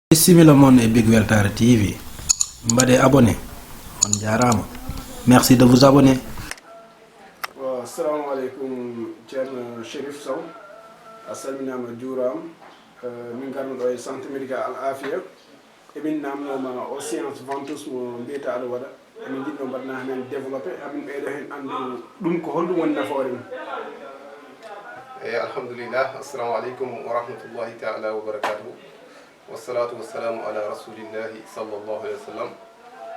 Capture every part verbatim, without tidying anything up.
Bisimilla mon e Big Weltare T V. Mbaɗe abonné. On jaaraama. Merci de vous abonner. Waaw, assalamu aleykum, Ceerno Chérif Sow. A salminaama, juuraama. Eh, min ngarno ɗo e centre médical Al Afia. Emin naamnooma o séance ventouse mo mbiyata aɗa waɗa. Emin njiɗno mbaɗna heen développé, hamin ɓeydo heen anndu ɗum ko holɗum woni nafoore mum. Eyi, alhamdulillah. Assalamu aleykum wa rahmatullahi taala wa barakatuhu. Wassalatu wassalamu ala rasulillahi sallallahu alayhi wa sallam.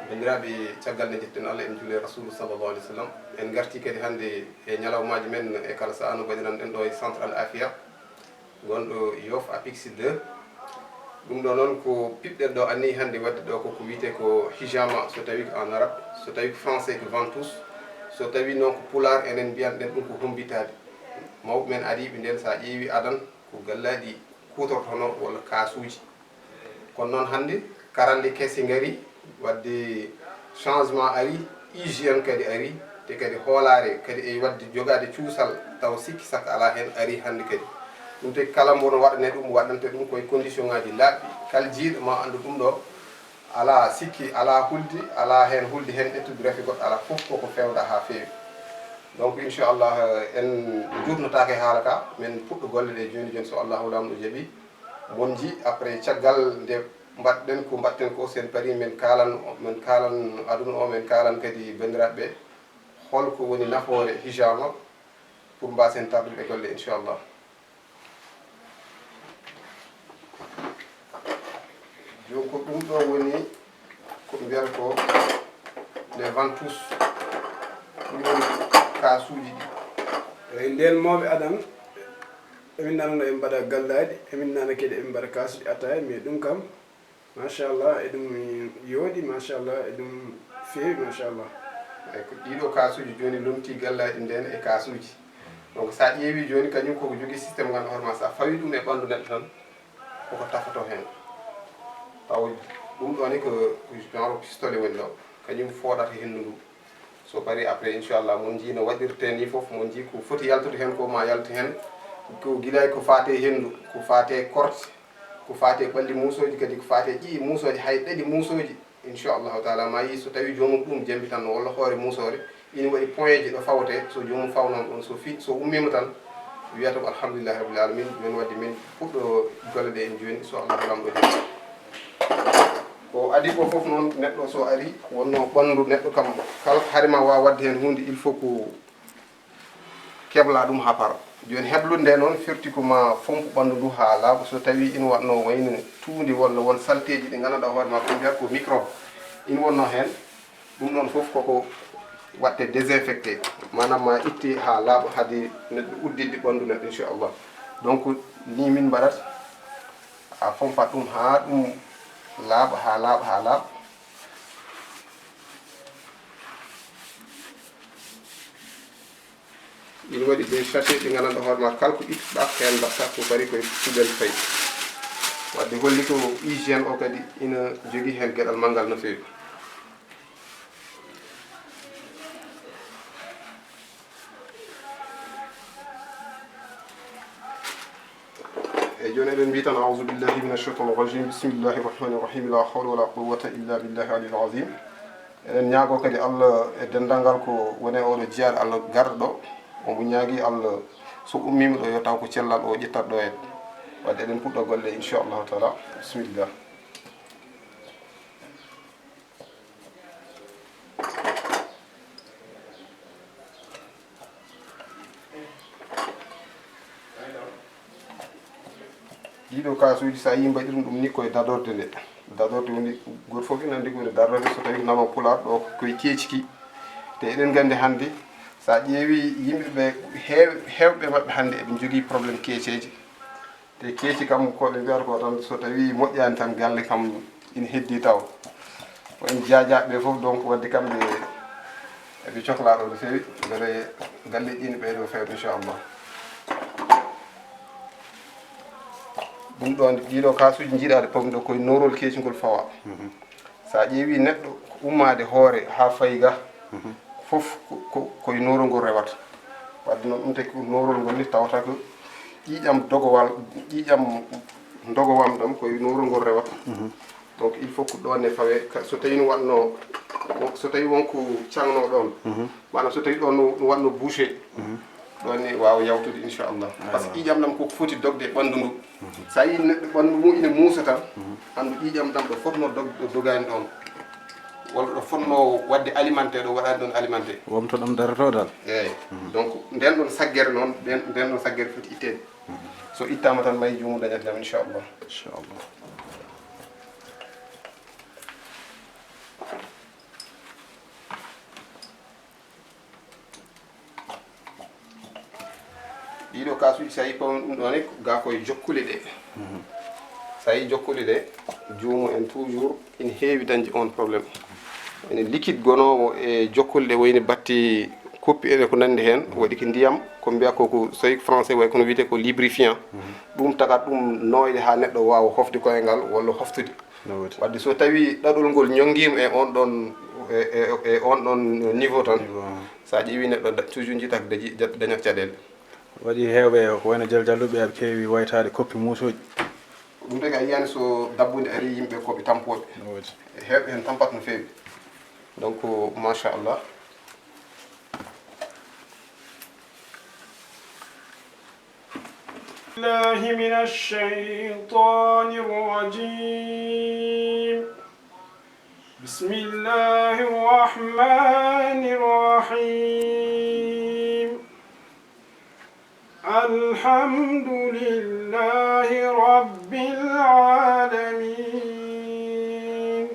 Banndiraaɓe, caggal nde njetten Allah, en njuule Rasulu sallallahu alayhi wa sallam. En ngarti kadi hannde e ñalawmaaji men e kala sahaa no mbaɗiran ɗen ɗo e centre Al Afia, gonɗo Yoff, Apix deux. Ɗum ɗo noon ko piɓɗen ɗo anniyi hannde waɗde ɗo ko, ko wiyetee ko hijama, so tawi ko en arabe, so tawi ko français ko ventouse, so tawi noon ko pulaar enen mbiyan ɗen ɗum ko hombitaade. Mawɓe men ariiɓe nden, so a ƴeewi adan ko gallaaɗi kuutortono walla kaasuuji. Kono noon hannde karalɗe kese ngari, waɗde changement ari, hygiène kadi ari, te kadi hoolaare kadi e waɗde jogaade cuusal taw sikki sakka alaa heen ari hannde kadi. Ɗum tagi kala mbo no waɗane ɗum, waɗante ɗum koye condition ngaji laaɓɗi. Kala jiiɗo ma anndu ɗum ɗo, alaa sikki, alaa hulde, alaa heen hulde heen ƴettude rafi goɗɗo, alaa, fof koko fewda haa feewi. Donc, inchallah, en juutnotaake haala ka, men puɗɗo golle ɗe jooni jooni, so Allahu Laamɗo jaɓi. Mon nji, après, caggal nde mbaɗɗen ko mbaɗten ko, sen pari, men kaalan, men kaalan aduna o, men kaalan kadi banndiraaɓe ɓe holko woni nafoore hijama pour mbasen tardude e golle, inchallah. Jooni ko ɗum ɗo woni ko ɓe mbiyata ko les ventouses, ɗum woni kaasuuji ɗi. Eyi, nden mawɓe adan, emin nana no en mbaɗa gallaaɗi, emin nana kadi emin mbaɗa kaasuuji ataaya, mais ɗum kam, machallah, eɗum yooɗi, machallah, eɗum feewi, machallah. Eyi, ko ɗiɗo kaasuuji jooni lomti gallaaɗi nden e kaasuuji. Donc, so a ƴeewi jooni, kañum koko jogii système mo ganduɗa hoore ma, so a fawi ɗum e ɓandu neɗɗo tan, koko tafoto heen. Taw ɗum ɗo ni ko genre pistolet woni ɗo, kañum fooɗata henndu ndu. So parii, après, inchallah, mon njii no waɗirtee ni fof, mon njii ko foti yaltude heen ko ma yaltu heen. Ko gila e ko faate henndu, ko faate korte, ko faate ɓalli muusooji, kadi ko faate ƴiye muusooji, hay ɗaɗi muusooji. Inchallahu taala, ma yii so tawi joomum ɗum jambitanno walla hoore muusoore, ina waɗi point ji ɗo fawte, so joomum fawnoon ɗon, so fi, so ummiima tan, wiyata ko alhamdulillahi rabbil alamin. Min wadde min puɗɗo golle ɗe en jooni, so Allahu Laamɗo jaɓi. Ko adii ko fof noon, neɗɗo so ari, wonno ɓanndu neɗɗo kam, kala hari ma waaw waɗde heen huunde, il faut ko kebla ɗum haa para. Jooni heblude nde noon firti ko ma fompu ɓanndu ndu haa laaɓa, so tawi ina waɗno wayno tuundi walla won salteeji ɗi ngannduɗaa hoore ma ko mbiyata ko microbe ina wonno heen. Ɗum noon fof koko waɗte désinfecté, maanaam ma itte haa laaɓa, haade neɗɗo udditde ɓanndu neɗɗo, inchallah. Donc, ni min mbaɗata, a fompat ɗum haa ɗum laaɓa, haa laaɓa, haa laaɓa. Ina waɗi des sachets ɗi ngannduɗaa hoore ma, kala ko ittuɗaa heen, mbaɗta ko parii koye poubelle, fayi. Wadde holli ko hygiène o kadi ina jogii heen geɗal manngal no feewi. Eyi, jooni eɗen mbiya tan, "Auzu billahi mina shaytani rajim, bismillahi rahmani rahim, la hawla wala quwwata illa billahi aliyil azim." Eɗen ñaago kadi Allah e denndangal ko woni e oɗo jiyaaɗo Allah garɗo ɗo, omo ñaagi Allah so ummiima ɗo yo taw ko cellal o ƴettat ɗo en. Wadde eɗen puɗɗo golle, inchallahu taala. Bisimilla. Ɗiɗo kaasuuji, so a yii mbaɗirum ɗum ni, koye dadorde nde. Dadorde woni, gooto fof ina anndi ko woni dadorde, so tawi ko nama pulaar ɗo, koye keeci ki. Te eɗen nganndi hannde, so a ƴeewi yimɓe ɓe, heew-, heewɓe maɓɓe hannde eɓe njogii problème keeceeji. Te keeci kam, ko ɓe mbiyata ko tan, so tawi moƴƴaani tan, galle kam ina heddi taw. Ko en jaajaaɓe ɓe fof, donc, wadde kamɓe eɓe cohlaa ɗo no feewi, mbele galle ɗi ne ɓeydo feewde, inchallah. Ɗum ɗo, ɗiɗo kaasuuji njiiɗaaɗe pomɗo koye noorol keecingol fawa. Mhm. So a ƴeewi neɗɗo ko ummaade hoore haa fayi ga, mhm, fof ko, ko, koye noorol ngol rewata. Wadde noon, ɗum taki ko noorol ngol ni tawata ko ƴiiƴam dogowal, ƴiiƴam Ndogowam ɗam koye nowrugol rewata. Donc il faut ko ɗon e fawe, ka- so tawi no waɗno, so tawi wonko cagno ɗon, maanaam so tawi ɗon no no waɗno bouché, ɗon ne waawa yawtude inchallah. Par ce que ƴiiƴam ɗam koko foti dogde e ɓanndu ndu. So a yii neɗɗo ɓanndu mum ina muusa tan, anndu ƴiiƴam ɗam ɗo fotno dog ɗo dogaani ɗon, walla ɗo fotno waɗde alimenté ɗo waɗaani ɗon alimenté. Womto ɗam daroto dal. Eeyi. Donc nden ɗon saggere noon, nden nden ɗon saggere foti itteede. So ittaama tan may juumu dañat jam inchallah. Inchallah. Ɗiɗo kasuuji so a yii pawmi ɗum ɗo ne ga koye jokkule ɗe. So a yii jokkule ɗe, juumo en toujours ina heewi dañde on problème. Ene liquide gonoowo e jokkule ɗe wayni batti koppi en e ko nanndi heen, waɗi ko ndiyam, ko mbiya ko ko soy français way kono wiyetee ko lubrifiant. Ɗum tagat ɗum nooyde haa neɗɗo waawa hofde koye ngal walla hoftude. No woodi. Wadde so tawi ɗaɗol ngol ñonngima e on ɗon e, e, e on ɗon niveau tan, so a ƴeewi neɗɗo da- toujours jiyata ko dañi- da- dañat caɗeele. Waɗi heewɓe ko wayno Jal Jalluɓe aɓe keewi waytaade koppi muusuuji. Ɗum tagi a yiyani so dabbude ari yimɓe ko ɓe tampooɓe. No woodi. Heewɓe heen tampat no feewi. Donc machallah. الله من الشيطان الرجيم. بسم الله الرحمن الرحيم. الحمد لله رب العالمين.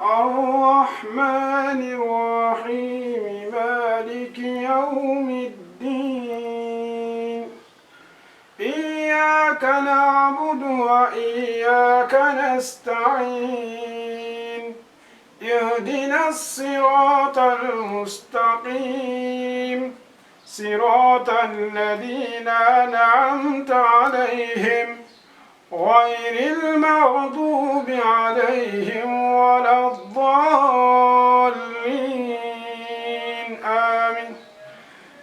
الرحمن الرحيم. مالك يوم الدين. إياك نعبد وإياك نستعين. اهدنا الصراط المستقيم. صراط الذين أنعمت عليهم غير المغضوب عليهم ولا الضالين. آمين.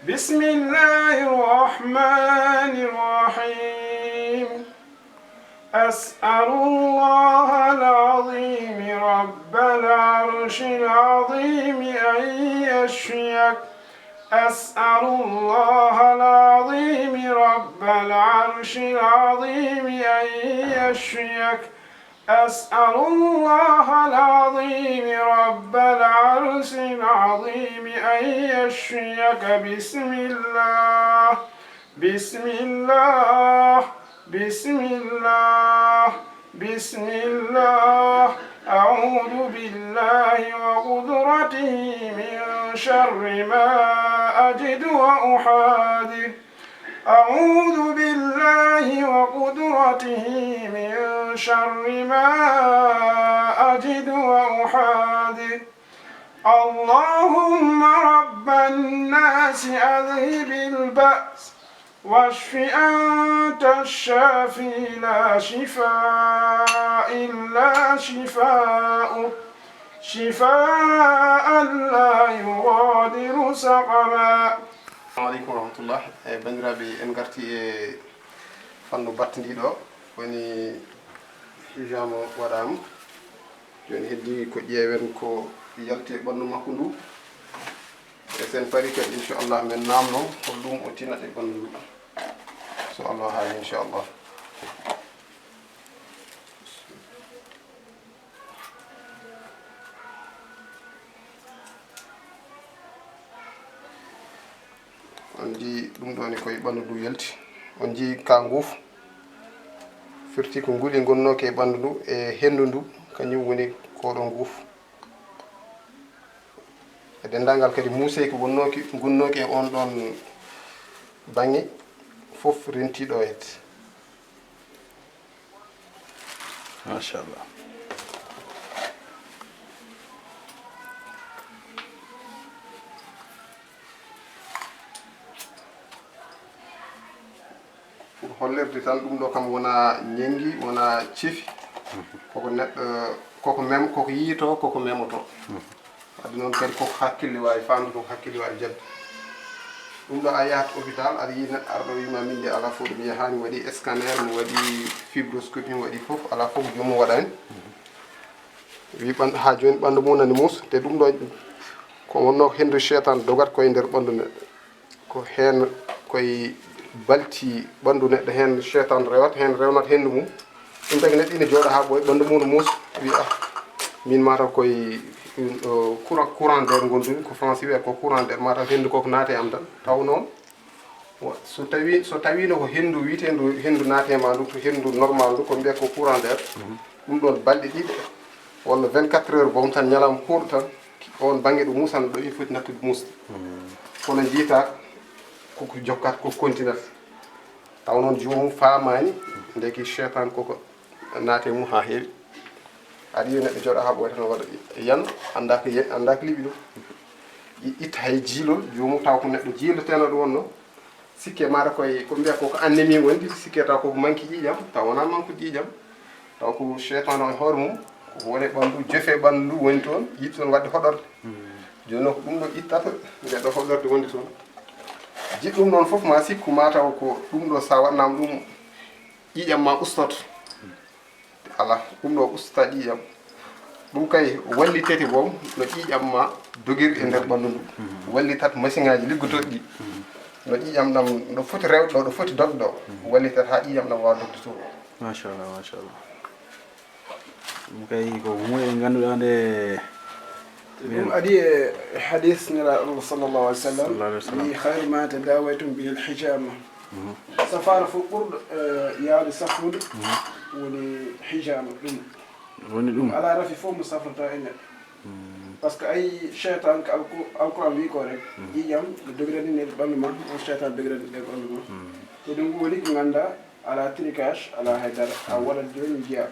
بسم الله الرحمن الرحيم. أسأل الله العظيم رب العرش العظيم أن يشفيك. أسأل الله العظيم رب العرش العظيم أن يشفيك. أسأل الله العظيم رب العرش العظيم أن يشفيك. بسم الله، بسم الله، بسم الله، بسم الله. أعوذ بالله وقدرته من شر ما أجد وأحاذر. أعوذ بالله وقدرته من شر ما أجد وأحاذر. اللهم رب الناس أذهب البأس واشف أنت الشافي لا شفاء إلا شفاؤك شفاء لا يغادر سقما. Assalamu aleykum wa rahmatullah. E banndiraaɓe, en ngarti e fannu battindiiɗo, woni hijama waɗaama. Jooni heddi ko ƴeewen ko yalti e ɓanndu makko ndu. E sen pari kadi, inchallah, men naamno hol ɗum o tinat e ɓanndu ndu. So Allah haali, inchallah. On njii ɗum ɗo ne koye ɓanndu ndu yalti. On njii ka nguuf. Firti ko nguli ngonnooki e ɓanndu ndu e henndu ndu, kañum woni koɗo nguuf. E denndaangal kadi muuseeki wonnooki, ngonnooki e on ɗon baŋŋe, fof rentii ɗo et. Machallah. Pour hollirde tan, ɗum ɗo kam wona ñenngi, wona cefi. Koko neɗɗo, koko mem-, koko yiyto, koko memoto. Wadde noon kadi koko hakkille waawi faamde, koko hakkille waawi jaɓde. Ɗum ɗo a yahat hôpital, aɗa yiyi neɗɗo arɗo wiima min de alaa fof ɗum yahaani, mi waɗi scanner, mi waɗi fibroscopie, mi waɗi fof, alaa fof ko joomum waɗaani. Wi ɓandu, haa jooni ɓandu mum nani muusa, te ɗum ɗo ko wonno ko henndu seytaan dogat koye nder ɓandu neɗɗo. Ko heen koye balti ɓandu neɗɗo, heen seytaan rewata, heen rewnata henndu mum. Ɗum tagi neɗɗo ina jooɗa haa ɓooya, ɓandu mum no muusa, wi ah, min mataw koye ɗum ɗo courant, courant d'air ngondumi, ko français wiyata ko courant d'air, mataw henndu ko ko naati e am tan. Taw noon, wa-, so tawi, so tawiino ko henndu wiyeteendu henndu naati e ma ndu, to henndu normal ndu, ko mbiyata ko courant d'air, ɗum ɗoon balɗe ɗiɗi walla vingt-quatre heures boom tan, ñalawma kuuɗo tan, oon bannge ɗo muusata ɗo, ina foti nattude muusde. Kono njiyata ko ko jokkat, ko continat. Taw noon joomum faamaani, ndeke seytaan koko naati e mum haa heewi. Aɗa yiya neɗɗo jooɗa haa ɓooya tan waɗa yan, anndaa ko ye-, anndaa ko liɓi ɗum. I-, itta hay jiilol joomum, taw ko neɗɗo jiiloteeno ɗum wonno. Sikke mata koye, ko mbiya ko, ko anémie woni, sikke taw ko manque ƴiiƴam, taw wonaa manque ƴiiƴam. Taw ko seytaan o e hoore mum, ko woni ɓanndu, jofe ɓanndu woni toon, yiɗi toon waɗde hoɗorde. Jooni noon ko ɗum ɗo ittata nde ɗo hoɗorde wonde toon. Jiɗɗo ɗum ɗoon fof ma sikku ma taw ko ɗum ɗo, so a waɗnaama ɗum, ƴiiƴam ma ustoto. Alaa, ɗum ɗo ustata ƴiiƴam. Ɗum kay wallitete boom no ƴiiƴam ma dogiri e nder ɓanndu ndu. Wallitat masiŋaaji liggotooɗi ɗi. No ƴiiƴam ɗam, no foti rewde ɗo, no foti dogde ɗo. Wallitat haa ƴiiƴam ɗam waawa dogde toon. Machallah, machallah. Ɗum kay ko huunde nde ngannduɗaa nde Ɗum adii e hadis Nelaaɗo Allah sallallahu alaihi wasallam, sallallahu alaihi wasallam. Wi: "Khayru ma tadawaytum bihi al-hijama." Safaara fof ɓurɗo, eh, yaawde safrude woni hijama. Ɗum woni ɗum. Alaa rafi fof mo safrata e neɗɗo. Parce que ay seytaan ko alko-, alquran wi ko rek, ƴiiƴam no dogirani nder ɓanndu ma, on seytaan dogirani nder ɓanndu ma. Te ɗum woni ko nganndaa, alaa tricage, alaa hay dara. A waɗat jooni, njiya.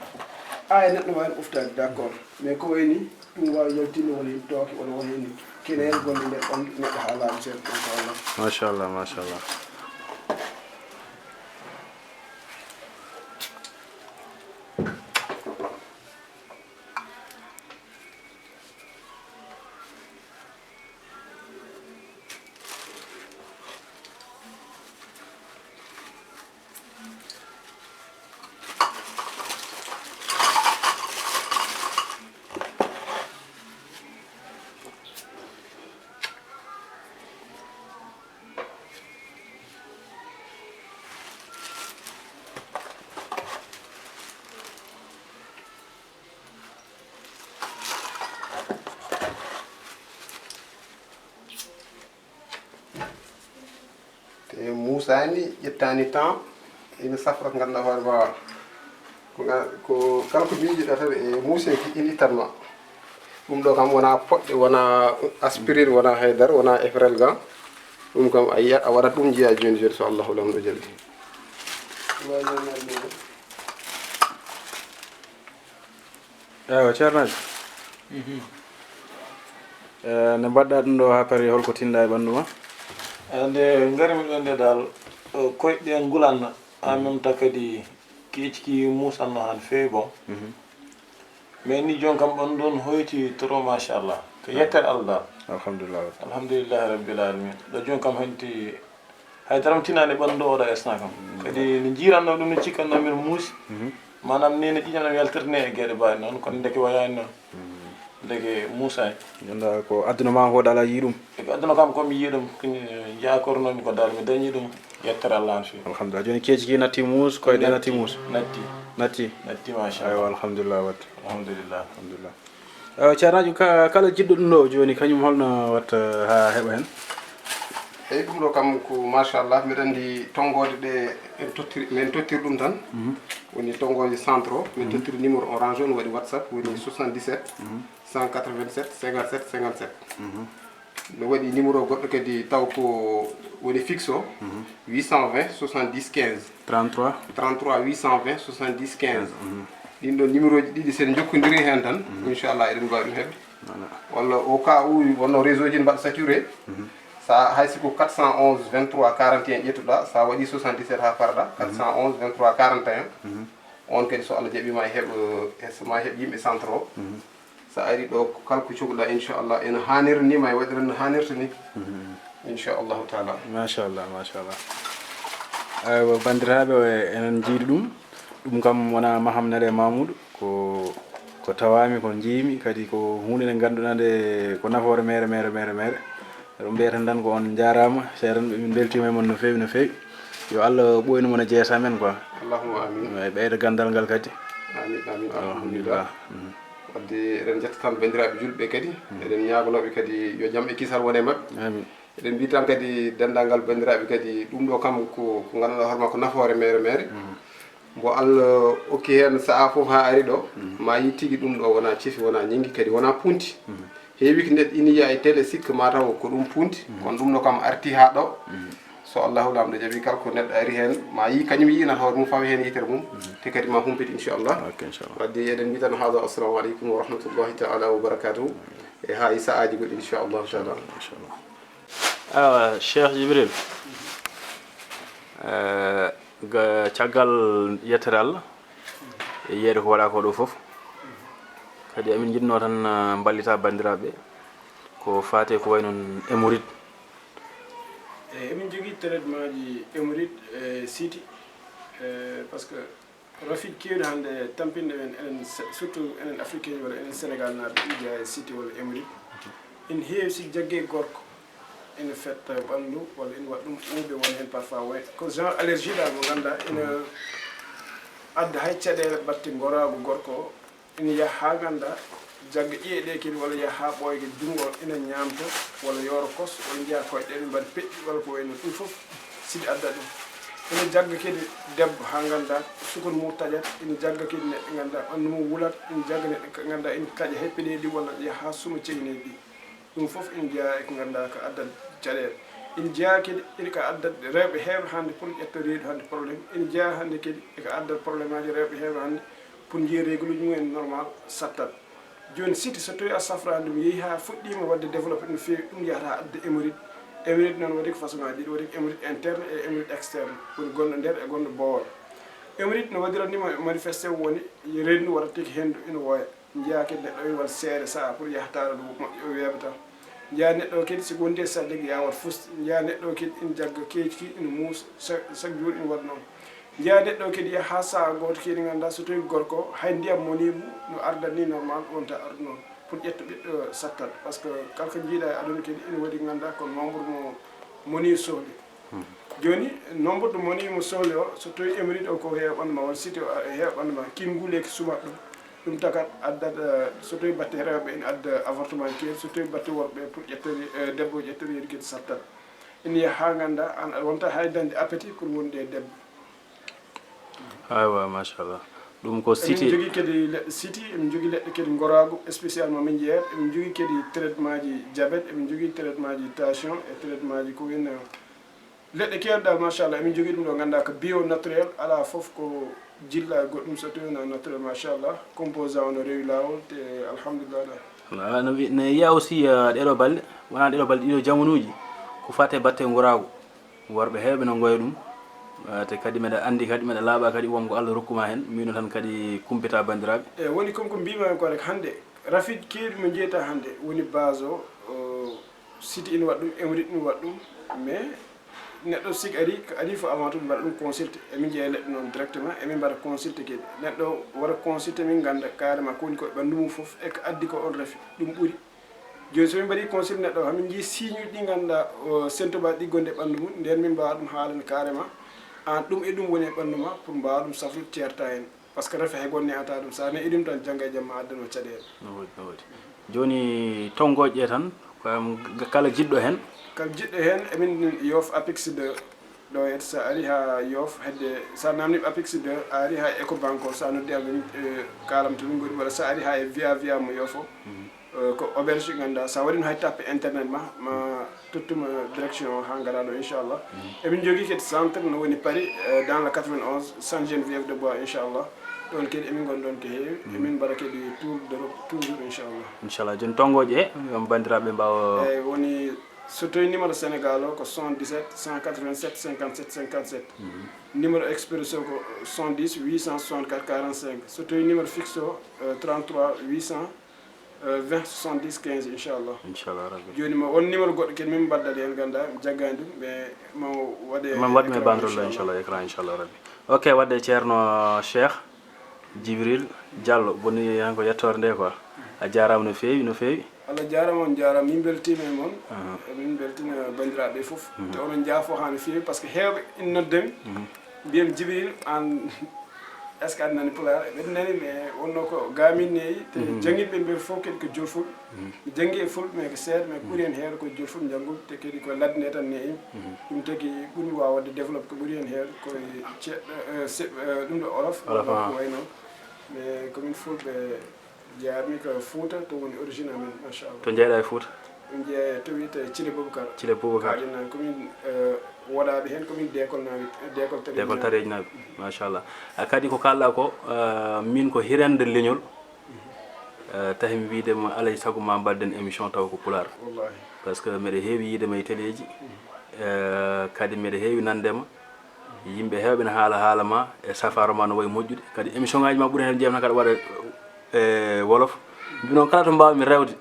Aya neɗɗo waawi ɓoftaade, d'accord. Mais ko wayni, ɗum waawi yaltinde wona heen tooke, wona wona heen keneer gonɗo nder ɓanndu neɗɗo haa laaɓa seeɗa, machallah. Machallah, machallah. Te muusaani, ƴettaani temps, ina safra, ngannda hoore ma. Ko nga-, ko kala ko miijiɗa tan e muuse ki, ina ittan ma. Ɗum ɗo kam wonaa poɗɗe, wonaa aspirine, wonaa haydara, wonaa F R L gan. Ɗum kam a yiya, a waɗat ɗum, njiya jooni jooni, so Allahu lamɗo jaɓi. Eywa, ceernaajo. Mhm. Eh, nde mbaɗɗa ɗum ɗo haa paari, holko tinɗa e ɓanndu ma? Eh, nde ngarmi ɗo nde dal, eh, koyɗe ɗe ngulanno, en même temps kadi keeci ki muusanno han feewi bon. Mhm. Mais ni jooni kam ɓanndu on hoyti trop, machallah. Ko yettere Allah dal. Alhamdulillah. Alhamdulillahi rabbil alamin. Ɗo jooni kam hanti Hay dara mi tinaani ɓanndu oɗo instant kam. Kadi no njiiranno ɗum, no cikkanno min muusi. Mhm. Maanaam ni no ƴiiƴam ɗam yaltirte ni e geɗe mbaɗe noon, kono ndeke wayaani noon. Mhm. Ndeke muusaani. Ngannda ko aduna ma hoɗa ala yii ɗum. E ko aduna kam ko mi yii ɗum, ko jaakornoomi ko dal mi dañi ɗum. Yettere Allah no feewi. Alhamdulillah. Jooni keeci ki natti muus, koyɗe natti muus. Natti. Natti. Natti, machallah. Aywa, alhamdulillah wadde. Alhamdulillah. Alhamdulillah. Eh, ceernaajo, ka-, kala jiɗɗo ɗum ɗo jooni, kañum holno watta haa heɓa heen? Eyi, ɗum ɗo kam ko machallah, mbiɗa anndi tonngoode ɗe en tottiri, min tottiri ɗum tan. Mhm. Woni tonngoode centre o, min tottiri numéro orange o, no waɗi WhatsApp, woni soixante-dix-sept, cent quatre-vingt-sept, cinquante-sept, cinquante-sept. Mhm. No waɗi numéro goɗɗo kadi taw ko woni fixe o, mhm, huit cent vingt, soixante-dix, quinze. Trente-trois. Trente-trois, huit cent vingt, soixante-dix, quinze. Mhm. Ɗin ɗon numéro ji ɗiɗi, sen jokkondiri heen tan, mhm, inchallah, eɗen mbaawi ɗum heɓde. Voilà. Walla au cas où wonno réseau ji ne mbaɗa saturé, mhm, sa hay si ko quatre cent onze, vingt-trois, quarante et un ƴettuɗa, sa waɗi soixante-dix-sept haa parɗa, mhm, quatre cent onze, vingt-trois, quarante et un, mhm, on kadi so Allah jaɓi ma heɓ, eh, ma heɓ yimɓe centre o. Mhm. Sa ari ɗo, kala ko cohluɗa, inchallah, ene haanira ni, ma waɗira no haanirta ni. Mhm. Inchallahu taala. Machallah, machallah. Aywa, banndiraaɓe, enen njiidi ɗum. Ɗum kam wonaa maham nale Mamoudou, ko ko tawaami, ko njiimi kadi, ko huunde nde ngannduɗaa nde ko nafoore meere meere meere meere. Ɗum mbiyeten tan ko on njaaraama seeɗan ɓe, min mbeltiima e mon no feewi no feewi. Yo Allah ɓooynu mon e jeesa men quoi. Allahumma amin. E ɓeyda ganndal ngal kadi. Amin amin. Alhamdulillah. Wadde eɗen njetta tan banndiraaɓe julɓe kadi, eɗen ñaagonooɓe kadi yo jam e kisal wone maɓɓe. Amin. Eɗen mbiyi tan kadi denndaangal banndiraaɓe kadi, ɗum ɗo kam ko ko ngannduɗaa hoore ma ko nafoore meere meere. Mbo Allah okki heen sa'a fof haa ari ɗo, ma yi tigi ɗum ɗo wonaa cefi, wonaa ñinngi, kadi wonaa punti. Heewi ko neɗɗo ina yiya e télé sikka ma taw ko ɗum punti, kono ɗum ɗo kam arti haa ɗo. So Allahu Laamɗo jaɓi, kala ko neɗɗo ari heen ma yi kañum yiinat hoore mum, fawa heen yitere mum, te kadi ma humpit inchallah. Ok, inchallah. Wadde eɗen mbiyi tan haada, assalamu aleykum wa rahmatullahi taala wa barakatuhu. E haa e sa'aaji goɗɗi inchallahu taala. Inchallah. Awa Cheikh Jibril, eh, ga caggal yettere Allah e yeeyde ko waɗaa ko ɗo fof, kadi amin njiɗnoo tan eh, mballita banndiraaɓe ko faati e ko wayi noon hémorroïde. Eyi, emin njogii traitement ji hémorroïde e siti, eh, parce que rafiji keewɗi hannde tampinɗo en, enen se- surtout enen africain walla enen sénégal naaɓe, ina jeyaa e siti walla hémorroïde. Ina heewi si jagge gorko ina fetta ɓanndu walla ina waɗa ɗum ɓuuɓe won heen parfois won ko genre allergie ɗa mo ngannduɗaa ina adda hay caɗeele batte ngoraagu gorko o. Ina yaha haa ngannduɗaa jagga ƴiye ɗe kadi walla yaha haa ɓooyga junngo o ina ñaamta walla yoora kos walla njeya koyɗe ɗe mbaɗa peƴƴi walla ko wayi noon, ɗum fof siti adda ɗum. Ina jagga kadi debbo haa ngannduɗaa sukun mum taƴat, ina jagga kadi neɗɗo ngannduɗaa ɓanndu mum wulat, ina jagga neɗɗo ngannduɗaa ina taƴa hay peɗeeli walla yaha haa suma cehineeji ɗi. Ɗum fof ina jeyaa e ko ngannduɗaa ko addat caɗeele. Ina jeyaa kadi ina ko addat rewɓe heewɓe hannde pour ƴetta reedu hannde problème. Ina jeyaa hannde kadi e ko addat problème aji rewɓe heewɓe hannde pour njiya régluji mumen normal sattat. Jooni siti so tawii a safraani ɗum yehi haa fuɗɗiima waɗde développé no feewi, ɗum yahata adda hémorroïde. Hémorroïde noon waɗi ko façon aji ɗiɗi, waɗi ko hémorroïde interne e hémorroïde externe, woni gonɗo nder e gonɗo boowal. Hémorroïde no waɗira ni manifesté woni renndu walla tigi henndu ina wooya. Njeyaa kadi neɗɗo o waɗa seere saha pour yahtaare ɗum moƴƴo o weeɓata. Njeyaa neɗɗo o kadi si wondi e salle gi yawat fusti. Njeyaa neɗɗo o kadi ina jagga keeci ki ina muusa chaque jour ina waɗa noon. Njeyaa neɗɗo o kadi yaha haa saha gooto kadi ngannduɗaa so tawii gorko o hay ndiyam moni mum no ardat ni normal wonta ardu noon pour ƴetta ɓiɗɗo sattat, parce que kala ko njiiɗa e aduna kadi ina waɗi ngannduɗaa ko nombre mo moni sohli. Jooni nombre de moni mo sohli o so tawii hémorroïde o ko heewa ɓanndu ma walla siti o heewa ɓanndu ma, kin nguleeki sumat ɗum. Ɗum takat addat so tawii batte rewɓe ina adda avortement keeri, so tawii batte worɓe pour ƴettori debbo o ƴettori yeeɗi kadi sattat. Ina yaha haa ngannduɗaa aan aɗa wonta hay dañde appétit pour wonde e debbo. Aywa machallah. Ɗum ko Emin siti. Jogii kadi leɗɗe siti, emin jogii leɗɗe kadi ngoraagu spécialement min jeeyat. Emin jogii kadi traitement ji diabète, emin jogii traitement ji tension e traitement ji ko wayno leɗɗe keewɗe dal machallah. Emin jogii ɗum ɗo ngannduɗaa ko bio naturel, alaa fof ko jilla e goɗɗum so tawii wonaa naturel machallah. Composant o no rewi laawol te alhamdulillah dal. Voilà, no wi- no yiya aussi eh, ɗeɗo balɗe, wona ɗeɗo balɗe ɗiɗo jamanuji ko fate batte ngoraagu. Worɓe heewɓe no ngoya ɗum. Eh, te kadi meɗa anndi kadi meɗa laaɓa kadi wonko Allah rokkuma heen, mino tan kadi kumpita banndiraaɓe. E woni comme ko mbimi ko rek hannde rafiji keewɗi mo jeyta hannde woni base o, o siti ina waɗa ɗum, hémorroïde ina waɗa ɗum. Mais neɗɗo sik ari ko ari fof avant tout mbaɗa ɗum consulté, emin jeeya leɗɗe noon directement emin mbaɗa consulté kadi. Neɗɗo waɗa consulté min ngannda carrément ko woni ko e ɓanndu mum fof e ko addi ko on rafi ɗum ɓuri. Jooni so min mbaɗi consulté neɗɗo hamin njii signe uji ɗi ngannduɗaa o symptôme aji ɗi gonɗi e ɓanndu mum, nden min mbaawa ɗum haalande carrément aan ɗum e ɗum woni e ɓanndu ma pour mbaawa ɗum safrude ceerta heen. Parce que rafi hay goɗɗo ne'ata ɗum, so a ne'i ɗum tan janngo e jamma addano caɗeele. No woodi, no woodi. Jooni tonngooƴe tan ko am g- kala jiɗɗo heen. Kala jiɗɗo heen emin yoof apix deux ɗo et so a ari haa yoof hedde so a namni apix deux a ari haa ecobanque o so a noddi amin e kaalam to min ngoni walla so a ari haa e via via mo yoofo. Eh, ko auberge ngannduɗaa so a waɗino hay tappe internet ma ma tottuma direction o haa ngara ɗo inchallah. Emin jogii kadi centre no woni paris eh, dans le quatre-vingt-onze sainte geneviève de bois inchallah. Ɗoon kadi emin ngoni ɗoon ko heewi, emin mbaɗa kadi tour d'Europe toujours inchallah. Inchallah. Jooni tonngooƴe he ngam banndiraaɓe mbaawa. Eyi, woni so tawii numéro sénégal o ko soixante-dix-sept cent quatre-vingt-sept cinquante-sept cinquante-sept. Numéro expresso ko soixante-dix huit cent soixante-quatre quarante-cinq, so tawii numéro fixe o eh, trente-trois huit cent. Euh, vingt soixante-dix quinze, inchallah. Inchallah rabbi. Jooni ma won numéro goɗɗo kadi min mbaddali heen, nganndaa mi jaggaani ɗum, mais ma waɗe Man waɗmi e banderole inchallah, écran inchallah rabbi. Ok, wadde Ceerno Cheikh Djibril Diallo, boni han ko yettoore nde quoi. A jaaraama no feewi, no feewi. Allah jaaraama, on jaaraama. Min mbeltiima e mon. Min mbeltina banndiraaɓe fof. Te onon njaafo haa no feewi, parce que heewɓe ina nodda mi. Mbiyam Djibril, aan est-ce que aɗa nani pulaar? Eɓe nani, mais wonno ko ga min neeyi. Te janngiiɓe ɓe fof kadi ko jolfulɓe. Mi janngi e fulɓe, mais ko seeɗa, mais ɓuri heen heewde ko jolfulɓe njannguɓe, te kadi ko ladde nde tan neeyi. Ɗum tagi ɓuri waawde développé, ko ɓuri heen heewde koye ce-, eh, se-, eh, ɗum ɗo olof, Olof, walla ah. ko wayi noon. Mais komin fulɓe, jeyaami ko Fuuta, to woni origine amen, machallah. To jeeɗa e Fuuta? Ɗum jeeya to wiyetee Thillé Boubacar. Thillé Boubacar. Kaaƴe nan komin, eh, woɗaaɓe heen, komin deekolnaaɓe, deekol tareji Deekol nan. Tareji naaɓe, machallah. A kadi ko kaalɗa ko, eh, min ko hirande leñol, eh, tawi mi wiide ma alay sago ma mbaɗden émission taw ko pulaar. Wallahi. Parce que mbeɗa heewi yiide ma e teleeji, eh, kadi mbeɗa heewi nande ma. Yimɓe heewɓe ne haala haala ma e safaaro ma no wayi moƴƴude. Kadi émission ngaji ma ɓuri heen jeeyam tan kaɗa waɗa e wolof. Mbi noon kala to mbaawmi rewde,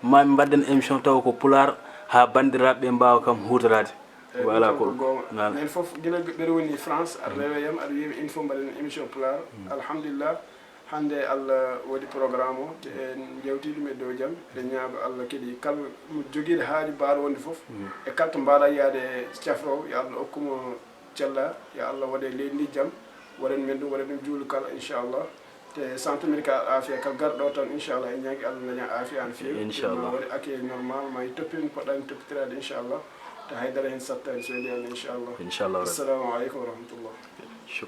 ma mi mbaɗden émission taw ko pulaar haa banndiraaɓe ɓe mbaawa kam huutoraade. Eyi, Voilà ɗum ko ko goonga. Voilà. Minen fof, gila mbeɗa woni France, aɗa rewa yam, aɗa wiya émission mbaɗen émission pulaar. Alhamdulillah, hannde Allah waɗi programme o, te en njewti ɗum e dow jam. Eɗen ñaago Allah kadi kala mo jogiiɗo haaju mbaaɗo wonde fof, e kala to mbaaɗa yaade e cafro o, yo Allah okku mo cella, yo Allah waɗe leydi ndi jam, waɗan men ɗum, waɗan ɗum juulu kala, inchallah. Te centre médical Afia kala garɗo ɗo tan, inchallah, en ñaagi Allah daña Afia no feewi. Inchallah. Ma waɗe accueil normal, ma toppitee no poɗɗa toppitiraade, inchallah. Te haydara heen sattaani, so weli Allah, inchallah. Inchallah rabbi. Assalamu aleykum wa rahmatullah. Shukran.